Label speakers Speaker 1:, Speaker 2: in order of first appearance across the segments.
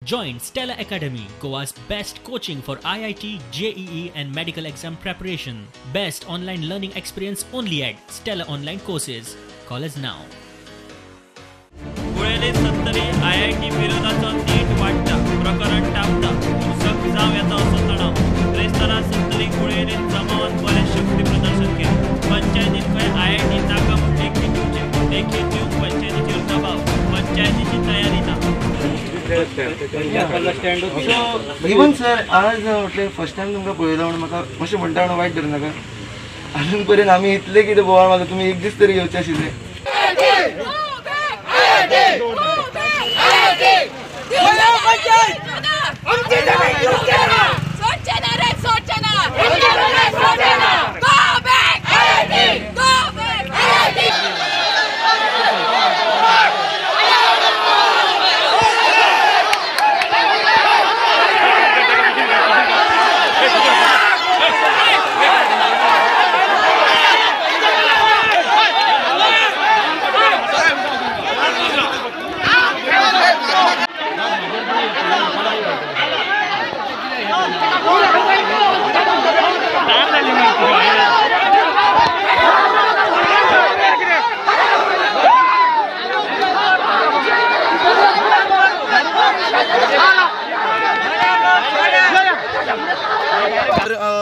Speaker 1: Join Stella Academy, Goa's best coaching for IIT, JEE and medical exam preparation. Best online learning experience only at Stella Online Courses. Call us now.
Speaker 2: Kuleli Sattari IIT विरोधाचो नेट वाडटा, प्रकरण तापता, उसक जावं येता असो तणाव. ब्रेस्तारा सत्तरी कुळेलीत जमावान बरें शक्ती प्रदर्शन केलें. पंचायतीन खंय आयआयटी नाका म्हूण लेखी दिवचें, लेखी दिवंक पंचायतीचेर दबाव, पंचायतीची तयारी ना.
Speaker 3: इवन सर आज म्हटलें फर्स्ट टायम तुमकां पळयला म्हणून म्हाका मातशें म्हणटा म्हणून वायट धरूं नाका. अजून पर्यंत आमी इतले कितें बोवाळ मारला, तुमी एक दीस तरी येवचे आशिल्ले.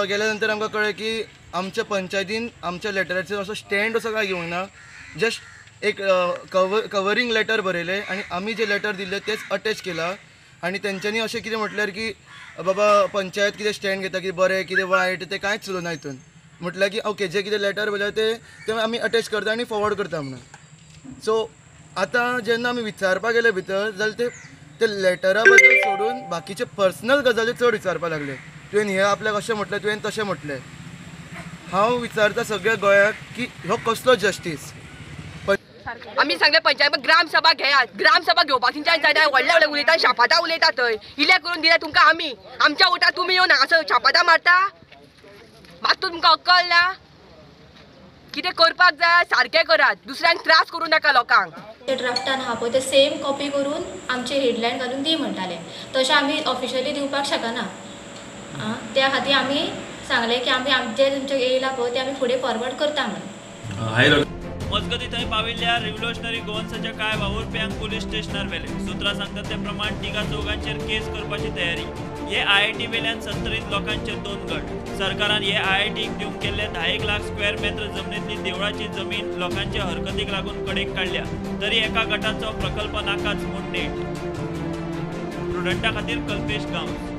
Speaker 3: गेल्यानंतर आमकां कळ्ळें की आमच्या पंचायतीन आमच्या लेटराचेर असो स्टँड असो काय घेवंक ना, जस्ट एक कवरींग लेटर बरयलें आनी आमी जे लेटर दिल्लें तेच अटॅच केलां. आनी तेंच्यांनी अशें कितें म्हटल्यार की बाबा पंचायत कितें स्टँड घेता, की बरें कितें वायट तें कांयच उलोवना हितून. म्हटल्यार की ओके जे कितें लेटर बरयलां तें आमी अटॅच करता आनी फॉरवर्ड करता म्हणून. सो आतां जेन्ना आमी विचारपाक गेले भितर जाल्यार ते लेटरा बद्दल सोडून बाकीचे पर्सनल गजाली चड विचारपाक लागले. तुवें हें आपल्याक अशें म्हटलें, तुवें तशें म्हटलें. हांव विचारता सगळ्या गोंयाक की हो कसलो जस्टीस.
Speaker 4: आमी सांगले पंचायत ग्रामसभा घेयात, ग्रामसभा घेवपाक तेंच्यान जायना, व्हडले व्हडले उलयता, शापातां उलयता थंय. इल्लें करून दिलें तुमकां आमी, आमच्या वोटार तुमी येवन हांगासर शापातां मारता. मातूं तुमकां अक्कल ना? कितें करपाक जाय सारकें करात, दुसऱ्यांक त्रास करूं नाका लोकांक.
Speaker 5: ते ड्राफ्टान आहा पळय ते सेम कॉपी करून आमचे हेडलायन घालून दी म्हणटाले, तशें आमी ऑफिशियली दिवपाक शकना. त्या खातीर आमी सांगलें की आमी आमचे तुमचे येयला पळय ते आमी फुडें फॉरवर्ड करता म्हणून.
Speaker 2: मजगतीं थंय पाविल्ल्या रिव्होल्युशनरी गोवन्साच्या कांय वावुरप्यांक पुलीस स्टेशनार व्हेले. सुत्रां सांगतात ते प्रमाण तिगा चौगांचेर केस करपाची तयारी. हे आयआयटी वेल्यान सत्तरीत लोकांचे दोन गट. सरकारान हे आयआयटीक दिवंक केल्ले 10 लाख स्क्वेअर मेत्र जमनींतली देवळाची जमीन लोकांचे हरकतीक लागून कडेक काडल्या, तरी एका गटाचो प्रकल्प नाकाच म्हूण नेट. प्रुडंटा खातीर कल्पेश गांवस.